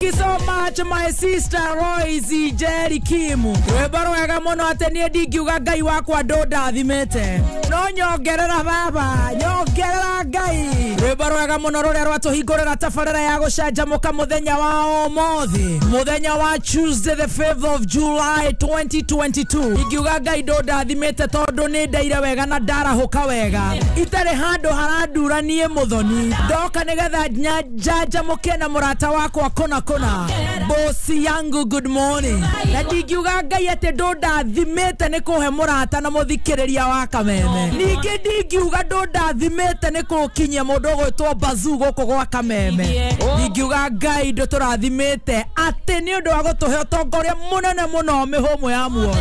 You so much, my sister Royce Jerry Kim. Rwĩmbo rwega mũno atĩ niĩ ndingiuga Ngai wakwa ndũndathimĩte, no nyongerera baba, nyongerera Ngai. Rwĩmbo rwega mũno rũrĩa rwatũhingũrĩra tabarĩra ya gũcanjamũka mũthenya wa ũmũthĩ, mũthenya wa Tuesday the 5th of July 2022. Ingiuga Ngai ndũndathimĩte tondũ nĩ ndaire wega na ndarahũka wega, itarĩ handũ harandura niĩ mũthoni, ndoka nĩgetha njanjamũke na mũrata wakwa kũna kũna, bosi yangu. Good morning. Na ndingiuga Ngai atĩ ndũndathimĩte nĩ kũhe mũrata na mũthikĩrĩria wa Kameme. Ningĩ ndingiuga ndũndathimĩte nĩ kũkinyia mũndũ ũgwĩtwo Bazuu gũkũ gwa Kameme. Ndingiuga Ngai ndũtũrathimĩte atĩ nĩ ũndũ wa gũtũhe ũtongoria mũnene mũno, mĩhũmũ ya muoyo.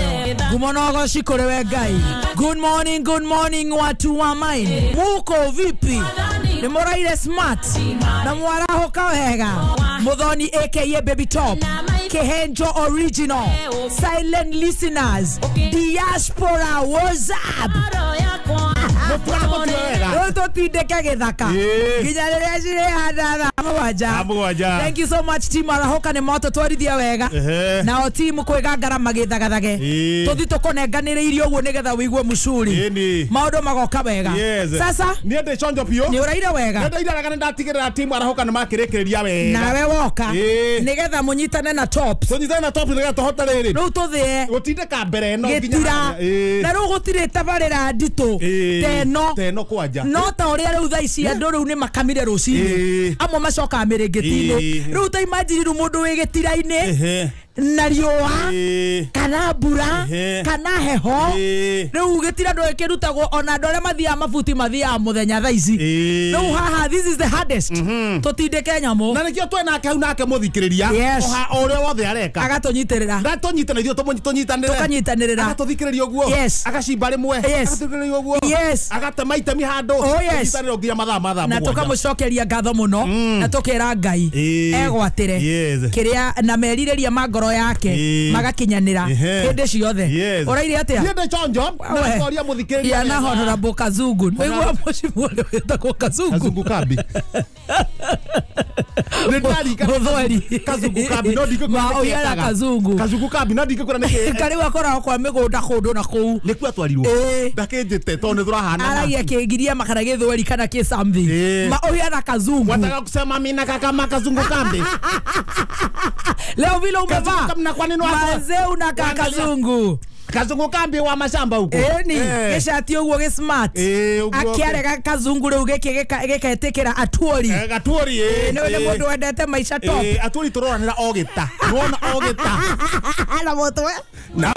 Ngumo na ũgoci kũrĩ we Ngai. Good morning, good morning, watu wa mine. Muko vipi? Nĩ mũraire smart na mwarahũka wega? Muthoni aka Baby Top, Kihenjo original, silent listeners, diaspora, what's up? Rĩu tũtindĩke gĩthaka nginya rĩrĩa cirĩhanda thaa 7. 7. Thank you so much, team arahũka, nĩ motũtwarithia wega. Nao team kwĩgangara magĩthagathage. Tũthi tũkũnenganĩrĩirie ũguo nĩgetha wĩigue mũcuri. Maũndũ magoka wega. Sasa Niĩ ndĩ chonjo biũ. Nĩ ũraire wega? Nĩ ndaire wega, nĩ ndatigĩrĩra timu arahũka nĩ makĩrĩkĩrĩria wega. Nawe woka nĩgetha mũnyitane na Tops. Tũnyitane na Top nĩgetha tũhote rĩrĩ Rĩu tũthĩe gũtindĩka mbere ĩno nginya gĩtira. Harĩa. Na rĩu gũtirĩ tabarĩra nditũ teno teno kwanja. No ta ũrĩa rĩu thaa ici andũ rĩu nĩ makamire rũcinĩ, amwe macokaga mĩrĩngĩti-inĩ. Rĩu ta imagine rĩu mũndũ wĩ gĩtira-inĩ na riũa kana mbura kana heho. Rĩu gĩtira ndũĩ kĩrutagwo ona andũ arĩa mathiaga mabuti mathiaga mũthenya thaa ici. Rĩu haha this is the hardest, tũtindĩke nyamũ. Na nĩkĩo twĩ nake hau nake mũthikĩrĩria oha o ũrĩa wothe areka agatũnyitĩrĩra. Na tũnyitane ithuĩ tũnyitanĩre. Tũkanyitanĩrĩra. Agatũthikĩrĩria ũguo, agacimba rĩmwe, agatũthikĩrĩria ũguo, agatema itemi handũ, tũnyitanĩre nginya mathaa ma thaa Na 7. tũkamũcokeria ngatho mũno na tũkera Ngai egwatĩre kĩrĩa na merirĩria ma ngoro yake magakinyanĩra hĩndĩ ciothe. Ũraire atĩa? Niĩ ndĩ chonjo na We. ngoria mũthikĩrĩria Yana wega. Honorable Kazungu, nĩguo mũcimũ ũrĩa wĩtagwo Kazungu. Kazungu kambi nĩ ndarika. Mũthweri. Kazungu kambi no ndingĩkwĩra Ma nĩkĩ ũhiana ekaga. Kazungu. Kazungu kambi no ndingĩkwĩra nĩkĩ. Karĩu akoragwo kwa mĩgũnda kũndũ na kũu. Nĩkuo atwarirwo. Ndakĩnjĩte tondũ nĩ tũrahana. Aragia kĩngiriama kana gĩthweri kana kĩ something. Ma ũhiana Kazungu. Wataka kusema mimi na kaka Kazungu kambi? Leo vile umevaa, Kazungu kambi na kwa nini wako mazee, unakaa Angalia. Kazungu. Kazungu kambi wa mashamba huko. Ĩni gĩcati ũguo gĩ smart. Ĩĩ, ũguo. Akĩarega Kazungu rĩu gĩkĩ gĩketĩkĩra atuori. Gatuori. Nĩ mũndũ wendete maica top. Atuori tũroranĩra o gĩta nĩwona o gĩta. Na mũtwe na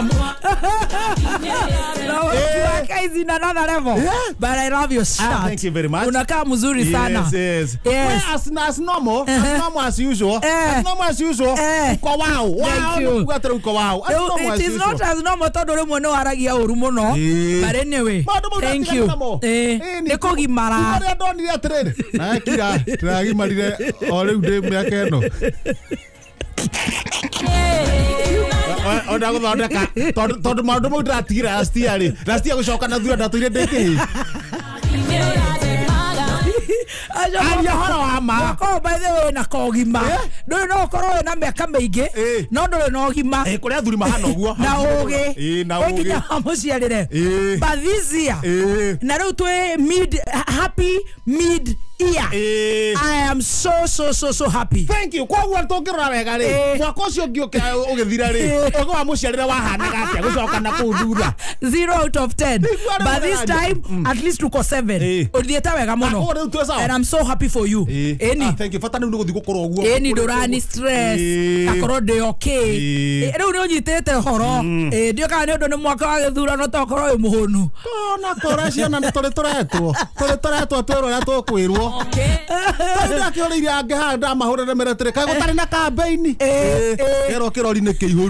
na wake is in another level. But I love your shirt. Ah, thank you very much. Unakaa mzuri sana. Yes. Well, as normal, as normal as usual, as normal as usual. Uko wow. Wow, Thank you. nĩ kuga atĩrĩ uko wow. As Rĩu, normal it as is usual. not as normal tondũ rĩmwe nĩ waragia ũru mũno. But anyway, Maũndũ mau thank you. ndatigana namo. Nĩ kũgimara. Kuma rĩrĩa ndonire atĩrĩrĩ nakira ndĩragimarire o rĩu ndĩ mĩaka ĩno ona gũthondeka tondũ maũndũ mau ndĩratigire last year rĩ, last year gũcoka na thutha ndatũire ndĩ kĩhĩ. Aria ũhoro wa ma. Ũkorwo by the way na kogima. Ndũrĩ no ũkorwo wĩna mĩaka mĩingĩ no ndũrĩ na ũgima. Kũrĩ athuri mahana ũguo. Na ũgĩ. Na Ĩ ũgĩ. nginya wamũciarĩre. But this year, na rĩu twĩ mid happy mid year. I am so so so so happy. Thank you. Koguo tũngĩrora wega rĩ, mwaka ũcio ũngĩ ũgĩthira rĩ, ũgĩ wa mũciarĩre wahanaga atĩa gũcoka na kũu thutha? 0 out of 10. Nĩguo rĩu But this ũraria. time at least tuko 7. Ũthiĩte wega mũno. Ah, koguo rĩu twĩ sawa. And I'm so happy for you. Ĩni. Ah, thank you. Bata rĩu nĩ gũthiĩ gũkorwo ũguo. Ĩni ndũrani stress. Gakorwo ndĩ okay. Rĩu nĩ ũnyitĩte ũhoro. Ndiũ kana nĩ ũndũ nĩ mwaka wa gĩthurano tokorwo wĩ mũhũnu. Ona kora ciana nĩ tũrĩ tũretwo tũrĩ tũretwo twĩrwo ũrĩa tũkwĩrwo. Tondũ ndakĩũrĩire angĩ haha ndamahũrĩre mĩretĩrĩ kaĩ gũtarĩ na kambeini, kerwo kĩrori nĩ kĩihũru.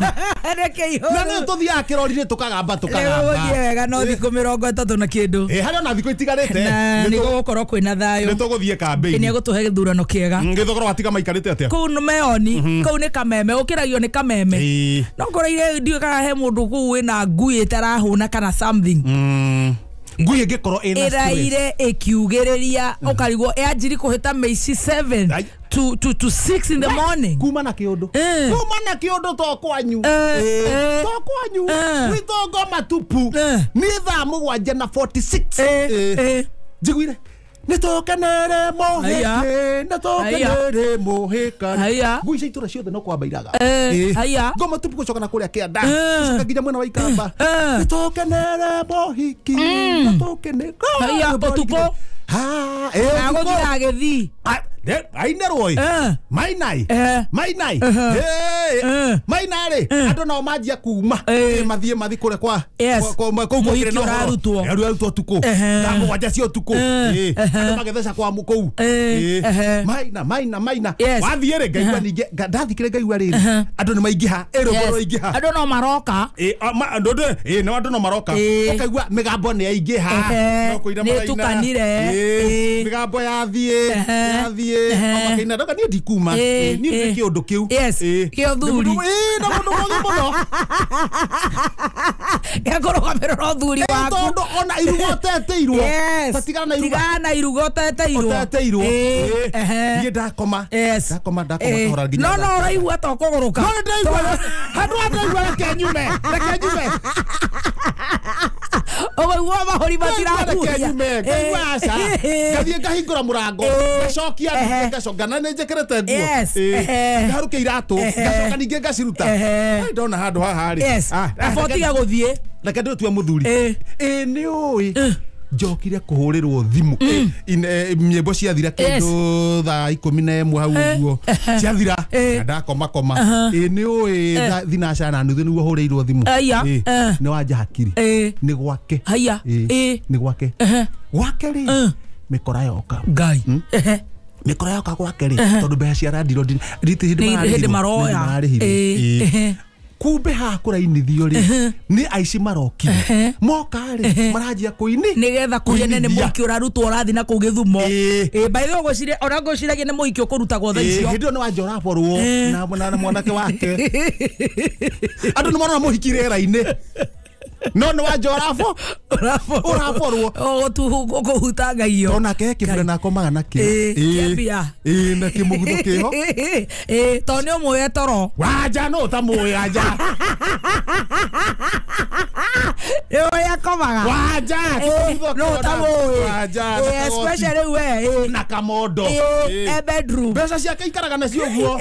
Nĩ kĩihũru. Na nĩ tũthiaga kĩrori-inĩ tũkagamba. Nĩ Tũkagamba. gũgũthiĩ wega no thikũ 30 na kĩndũ. Harĩ ona thikũ itigarĩte. Na nĩ gũgũkorwo kwĩna thayũ. Nĩ tũgũthiĩ Nĩ kambeini. egũtũhe gĩthurano kĩega. Gĩthogoro watiga maikarĩte atĩa? Kũu nĩ meoni kũu nĩ Kameme, ũkĩragio nĩ Kameme. No ngoreire ndiũĩ kana he mũndũ kũu wĩna ngui ĩtarahũna kana something. Ngui ĩngĩkorwo ĩna stress. Ĩraire ĩkiugĩrĩria ũkarigwo ĩanjiri kũhĩta mĩici 7 Ai. to 6 in the morning. Kuma na kĩũndũ. Kuma na kĩũndũ to kwanyu. To kwanyu. Gwitũ ngoma tupu. Nĩ thaa 7 na 46. Njiguire nĩtũkenere mũhĩkĩ nĩtũkenere mũhĩkani ngui cia itũra ciothe no kwamba iraga ngoma tupu gũcoka na kũrĩa kĩanda gũcoka nginya mwena wa Ikamba nĩtũkenere mũhiki nĩtũkenere ũtukũ agũthiĩ agĩthiĩ ainerwo mainai mainai mainarĩ andũ nao manjia kuma mathiĩ mathi kũrĩa kwa kũu Mũhiki ũrarutwo. Ũrarutwo ũtukũ thaa 7 cia ũtukũ andũ magĩtheca kwa kũu maina maina maina wathiĩ rĩ ngaigua ningĩ ndathikire ngaigua rĩrĩ andũ nĩ maingĩha ĩrũmbo rwaingĩha andũ no maroka andũ no maroka ũkaigua mĩgambo nĩ yaingĩha no kũina nĩ maraina ĩtukanire. Mĩgambo yathiĩ yathiĩ makeina ndoka niĩ ndikuma niĩ nĩ kĩũndũ kĩu kĩa ũthuri na mũndũ mũgĩ mũno gĩakũrũgamĩrĩra ũthuri waku tondũ ona iruga ũteteirwo tatigana na iruga tigana na iruga ũteteirwo ũteteirwo niĩ ndakoma ndakoma ndakoma kahora nginya no ũraigua ta ũkũgũrũka no nĩndĩraigua handũ ha ndĩraigua reke nyume reke nyume ũkaigua mahũri matirahuhia ngaigua aca ngathiĩ ngahingũra mũrango ngacokia ngacoka na nĩ njĩkĩrĩte nguo ngaruka iratũ ngacoka ningĩ ngaciruta ndona handũ haha rĩ kaba ũtige gũthiĩ reke ndĩtue mũthuri ĩ nĩ ũĩ njokire kũhũrĩrwo thimũ nyĩmbo ciathira kĩndũ thaa 11 hau ũguo ciathira na ndakomakoma ĩ nĩ ũĩ thinaca na nuthu nĩguo hũrĩirwo thimũ nĩ wanja hakiri nĩ gwake nĩ gwake gwake rĩ mĩkora yoka Ngai mĩkora yoka gwake rĩ tondũ mbeca cia randirwo hĩndĩ maroya marĩhirwo kumbe haha kũrainithio rĩ nĩ aici marokire moka rĩ maranjia kũini nĩgetha kũgĩe nĩ mũhiki ũrarutwo ũrathiĩ na kũu Gĩthumo by the way ngwĩciria ona ngwĩciragia nĩ mũhiki ũkũrutagwo thaa icio hĩndĩ ĩyo nĩ wanja ũraborwo na mwanake wake andũ nĩ marona mũhiki rĩera-inĩ no nĩ wanja ũraborwo ũkũhutangagio onake he kĩbura na akomaga nakĩo na kĩmũgutho kĩho tondũ nĩ ũmũĩ toro wanja no ũtamũĩ anja nĩ ũrĩa akomaga wanja no ũtamũĩ especially we na kamondo e bedroom mbeca ciake ikaraga nacio ũguo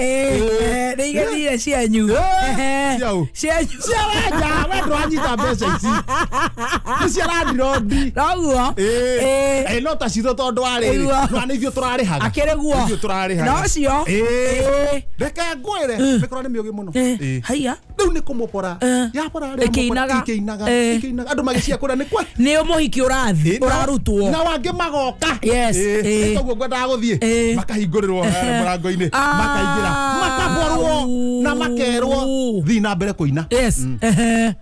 nĩ igethire cianyu cianyu cia wanja we ndũranyita mbeca ici nĩ cia randirondi noguo no ta citũ tondũ warĩrĩ no nĩ ithuĩ tũrarĩhaga akĩrĩ guo ithuĩ tũrarĩhaga no ũcio reke ngwĩre mĩkora nĩ mĩũgĩ mũno haiya rĩu nĩ kũmũbora yabora rĩ ĩkĩinaga ĩkĩinaga ĩkĩinaga andũ magĩcia kũrĩa nĩ kwa nĩ mũhiki ũrathiĩ ũrarutwo na wangĩ magoka yes toguo ngwendaga gũthiĩ makahingũrĩrwo mũrango-inĩ makaingĩra makaborwo na makerwo thiĩ na mbere kũina yes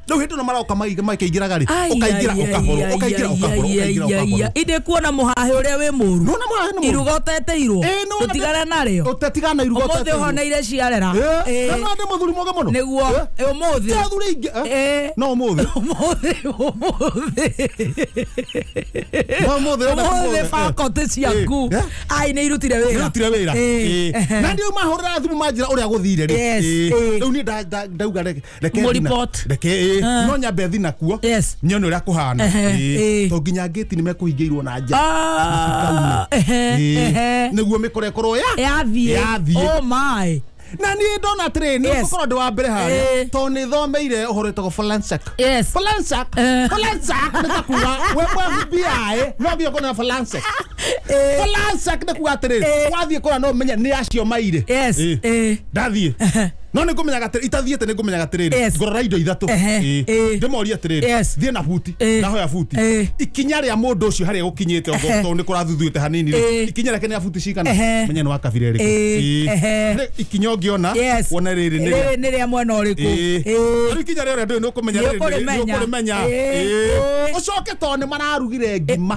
rĩu hĩndĩ ĩno maroka makĩingĩraga rĩ ũkaingĩra ũkaborwo ũkaingĩra ũkaborwo ũkaingĩra ũkaborwo inde kuona mũhahĩ ũrĩa wĩ mũru nona mũhahĩ nĩ mũru iruga ũteteirwo tũtigane narĩo ũtetigana na iruga ũmũthĩ ũhoneire ciarera na no ndĩ mũthuri mũgĩ mũno nĩguo ũmũthĩ ti athuri aingĩ no ũmũthĩ ũmũthĩ ũmũthĩ ũmũthĩ ũmũthĩ faculty ciaku ai nĩ irutire wĩra irutire wĩra na ndio mahũrĩra thimũ manjĩra ũrĩa gũthire rĩ rĩu niĩ ndauga reke reke no nyambe thi nakuo nyone ũrĩa kũhana to nginya ngĩti nĩ mekũhingĩirwo na nja nĩguo mĩkora ĩkorwo yathiĩ oh my na niĩ ndona atĩrĩ nĩ ũgũkorwo ndĩ wa mbere harĩa tondũ nĩ thomeire ũhoro wĩtagwo forensic forensic forensic nĩ ta kuga we mwa FBI no nginya ũkorwo na forensic forensic nĩ kuga atĩrĩrĩ wathiĩ kũrĩa no ũmenye nĩ acio maire ndathiĩ no nĩ ngũmenyaga atĩrĩ itathiĩte nĩ ngũmenyaga atĩrĩrĩ ngorora indo ithatũ ndĩmorie atĩrĩrĩ thiĩ na buti ndahoya buti ikinya rĩa mũndũ ũcio harĩa gũkinyĩte tondũ nĩ kũrathuthuĩte hanini rĩ ikinya rĩake nĩ rĩa buti cigana menye nĩ wa kabira ĩrĩkũ ikinya ũngĩona wone rĩrĩ nĩ rĩa mwena ũrĩkũ rĩu ikinya rĩa ũrĩa ndũĩ nĩ ũkũmenya rĩrĩ nĩ ũkũrĩmenya ũcoke tondũ nĩ mararugire ngima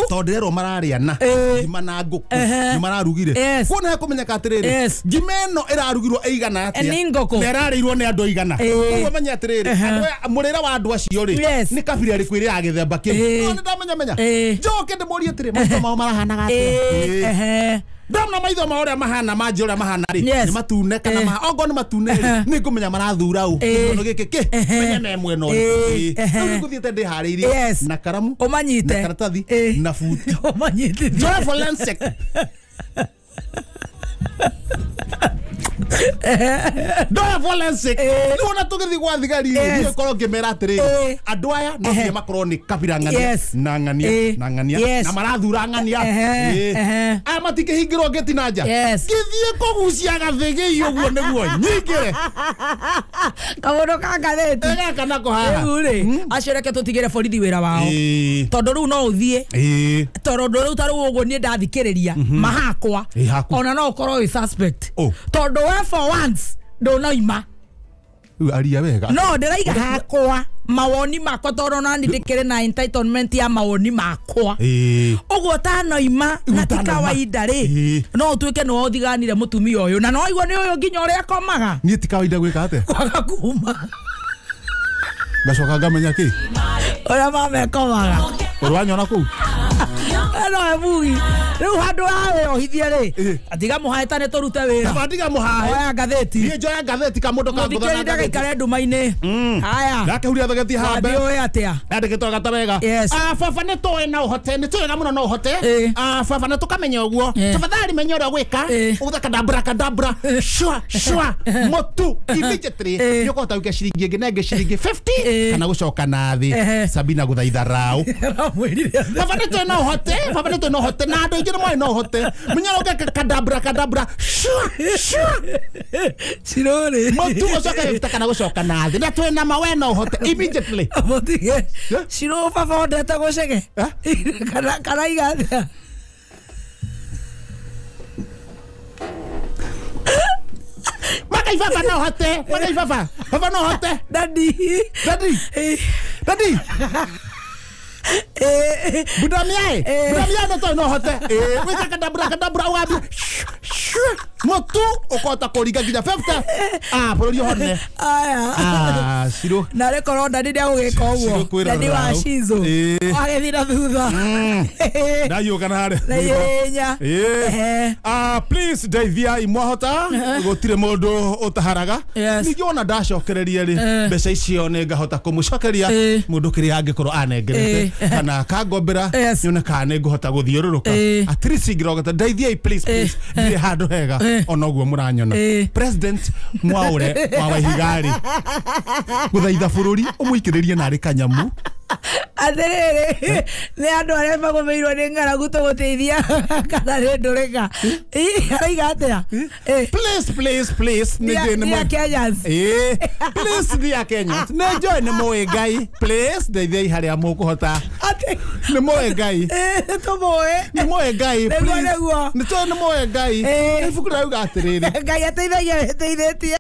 tondũ ndĩrerwo mararĩana ngima na ngũkũ nĩ mararugire kuona hekũmenyeka atĩrĩrĩ ngima ĩno ĩrarugirwo ĩigana atĩa Nĩ ngũkũ. Na ĩrarĩirwo nĩ andũ aigana. Koguo menya atĩrĩrĩ, andũ aya mũrĩre wa andũ acio rĩ nĩ kabira ĩrĩkũ ĩrĩ ya gĩthemba kĩu. No nĩ ndamenya menya. Njoke ndĩmũrie atĩrĩ, maitho mao marahanaga atĩa? Ndamna maitho mao ũrĩa mahana manjĩ ũrĩa mahana rĩ nĩ matune kana ongorwo nĩ matune rĩ nĩ ngũmenya marathura ũ kĩhuno gĩkĩ kĩ menye me mwena ũrĩkũ. Rĩu nĩ ngũthiĩte ndĩharĩirie na karamu ũmanyite na karatathi na buti ũmanyitithie njoe forensic. Ndoya forensic rĩu ona tũgĩthiĩ gwa thigari rĩ ngorwo ngĩmera atĩrĩrĩ andũ aya no nginya makorwo nĩ kabira ng'ania na ng'ania na ng'ania na marathura ng'ania aya matingĩhingĩrwo ngĩti na nja ngĩthiĩ kũgucia gathĩgĩ ũguo nĩguo nyingĩre kaũndũ ka ngathĩti gaka nako haha. Rĩu rĩ acio reke tũtigĩre borithi wĩra wao tondũ rĩu no ũthiĩ tondũ rĩu ta rĩu ũguo niĩ ndathikĩrĩria mahakwa ona no ũkorwo wĩ suspect tondũ we for once ndũnoima. Aria wega. No ndĩraiga hakwa mawoni makwa tondũ nani ndĩkĩrĩ na entitlement ya mawoni makwa ũguo tanoima na ti kawaida rĩ no ũtuĩke nĩwe ũthiganire mũtumia ũyũ na no igua nĩ ũyũ nginya ũrĩa akomaga. Niĩ ti kawaida gwĩka atĩa? Kwaga kuma ngacoka ngamenya kĩ ũrĩa mama ekomaga ũrĩ wanyona kũu no ebugi rĩu handũ hawe ohithie rĩ atiga mũhaĩtane tũrute wĩra. Tiga mũhae oya ngathĩti. Niĩ njoya ngathĩti kamũndũ kangũtha na ndagaikare nduma-inĩ. Haya ndakehuria thageti hambe ũĩ atĩa yandĩkĩtwo gata wega. Baba nĩ tũĩ na ũhote nĩ tũĩ wega mũno no ũhote baba nĩ tũkamenya ũguo tafadhali menya ũrĩa gwĩka ũgũtha kadabra kadabra shwa shwa mũtu immediately nĩ ũkũhota gũikia ciringi ĩngĩ na ĩngĩ ciringi 50 kana gũcoka na thĩ Sabina gũthaitha raũ. Baba nĩ tũĩ no ũhote baba nĩ tũĩ no ũhote na andũ aingĩ nĩ moĩ no ũhote menya ũgeka kadabra kadabra shwa shwa cirũrĩ mũtu ũcoke gĩbuta kana gũcoka na thĩ na twĩ na ma we no ũhote immediately. Mũtige cirũ baba ondete gũcege kana iga atĩa? Makai baba no ũhote makai baba baba no ũhote daddy daddy daddy budamiae budamiae no toĩ no ũhote wĩka kadabra kadabra ũgambia mũtu ũkũhota kũringa nginya 50 bũrũri ũhone. Aya cirũ na rĩkorwo ndadi ndegũgĩka ũguo ndadi wa Shizo agĩthiĩ na thutha ndaiũka na harĩa na ihenya. Please ndeithiai mwahota gũtirĩ mũndũ ũtaharaga ningĩ ona ndacokereria rĩ mbeca icio nĩ ngahota kũmũcokeria mũndũ kĩrĩa angĩkorwo anengerete kana akangombera nyone kana nĩ ngũhota gũthiũrũrũka at least ingĩrogota ndeithiai please please ndirĩ handũ hega ona ũguo mũranyona. President Mwaure wa Waihiga rĩ gũthaitha bũrũri ũmũikĩrĩrie narĩ kanyamu. Atĩrĩrĩ nĩ andũ arĩa magũmĩirwo nĩ ng'aragu tũgũteithia kana nĩ ndũrĩka araiga atĩa? Please please please nĩ Kenyans. Please dear Kenyans nĩ njũĩ nĩ mũĩ Ngai please ndeithiai harĩa mũkũhota nĩ mũĩ Ngai tũmũĩ nĩ mũĩ Ngai please nĩ tũĩ nĩ mũĩ Ngai ibuku rĩrauga atĩrĩrĩ Ngai ateithagia wĩteithĩtie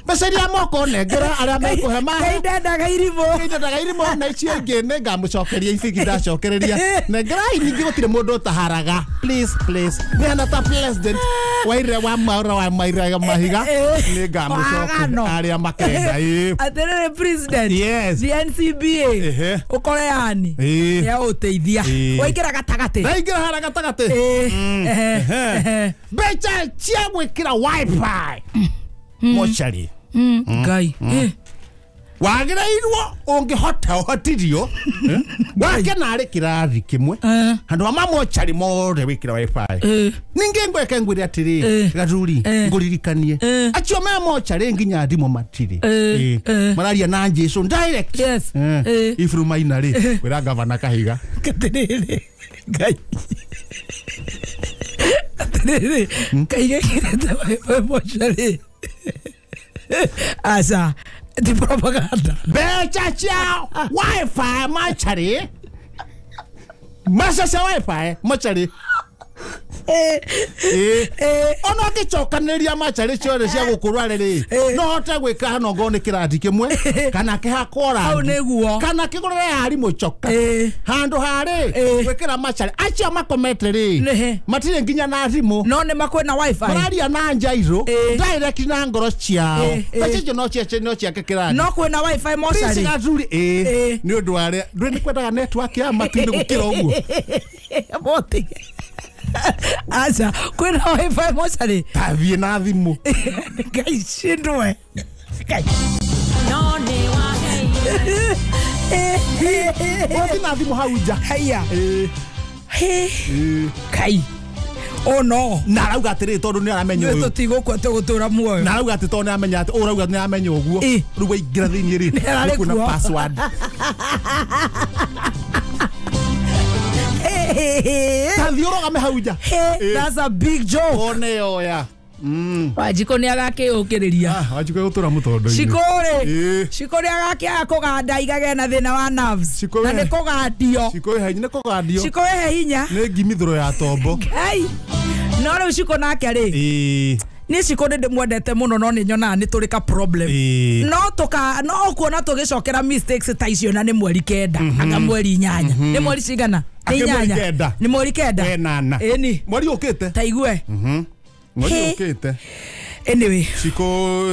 mbeca iria moko nengera arĩa mekũhe mahe Ngai ndendaga irimũ Ngai ndendaga irimũ na icio ingĩ nĩ ngamũcokeria ici ingĩ ndacokereria nengerai ningĩ gũtirĩ mũndũ ũtaharaga please please nĩ hana ta president waire wa Mwaura wa Maira Mahiga nĩ ngamũcokeria arĩa makenda. Atĩrĩrĩ president yes the NCBA ũkore yani ya ũteithia waingĩra gatagatĩ ndaingĩra harĩa gatagatĩ mbeca cia gwĩkĩra wifi mochari Ngai wagĩrĩirwo ũngĩhota ũhotirio wake narĩ kĩrathi kĩmwe handũ ha mamochari mothe wĩkĩra wifi ningĩ ngweke ngwĩre atĩrĩ gathuri ngũririkanie acio me mochari nginya thimũ matirĩ mararia na Jesu direct Iburu Maina rĩ kwĩra gavana Kahiga atĩrĩrĩ Ngai atĩrĩrĩ Kahiga kĩrĩte wifi mochari asa ti propaganda mbeca cia wifi mochari mbeca cia wifi mochari Ona ngĩcokanĩrĩria macarĩ ciothe cia gũkũ Rware rĩ, no hote gwĩka hano ngorwo nĩ kĩrathi kĩmwe kana kĩhakwo rangi kana kĩgũrĩre arimũ coka handũ harĩ gwĩkĩra macarĩ acio makomete rĩ matirĩ nginya na thimũ no nĩ makwĩna wifi mararia na njairũ direct na ngoro ciao mbeca icio no ciake kĩrathi no kwĩna wifi mocarĩ gathuri nĩ ũndũ wa arĩa ndũĩ nĩ kwendaga network ya matu-inĩ gũkĩra ũguo motige aca kwĩna wifi mocarĩ tathiĩ na thimũ Ngai cindwe No nĩ waheire ũthiĩ na thimũ hau nja haiya kai oh no na arauga atĩrĩrĩ tondũ nĩ aramenya ũyũ tũtigũkua tũgũtũra muoyo na arauga atĩ tondũ nĩ aramenya atĩ ũrauga nĩ aramenya ũguo rĩu waingĩra thĩinĩ rĩ Nĩ nĩkuona kuo. password tathiĩ ũrũgame hau nja That's a big joke. One yoya Wanjikũ nĩ agakĩũkĩrĩria Wanjikũ egũtũra mũtondo-inĩ Shiko rĩ Shiko nĩ agakĩaga kũganda igagĩa na thĩna wa nerves na nĩ kũgandio Shiko ĩhe nĩ kũgandio Shiko ĩhe hinya nĩ ngimithũro ya tombo Ngai no rĩu Shiko nake rĩ niĩ Shiko nĩ ndĩmwendete mũno no nĩ nyonaga nĩ tũrĩ ka problem no tũka no ũkuona tũgĩcokera mistakes ta icio na nĩ mweri 9 anga mweri 8 nĩ mweri cigana nĩ 8 nĩ mweri 9 nana ĩni mweri ũkĩte ta igue mweri ũkĩte anyway Shiko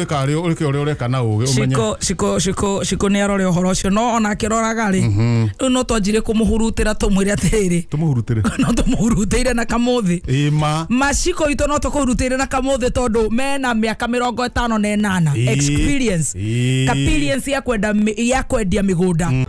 ĩkarĩ ũrĩke ũrĩa ũreka na ũgĩ ũmenye Shiko Shiko Shiko Shiko nĩ arore ũhoro ũcio no onake roraga rĩ rĩu no twanjire kũmũhurutĩra tũmwĩre atĩrĩrĩ tũmũhurutĩre no tũmũhurutĩire na kamũthĩ ĩma ma Shiko itũ no tũkũhurutĩire na kamũthĩ tondũ mena mĩaka 58 experience experience ya kwenda ya kwendia mĩgũnda.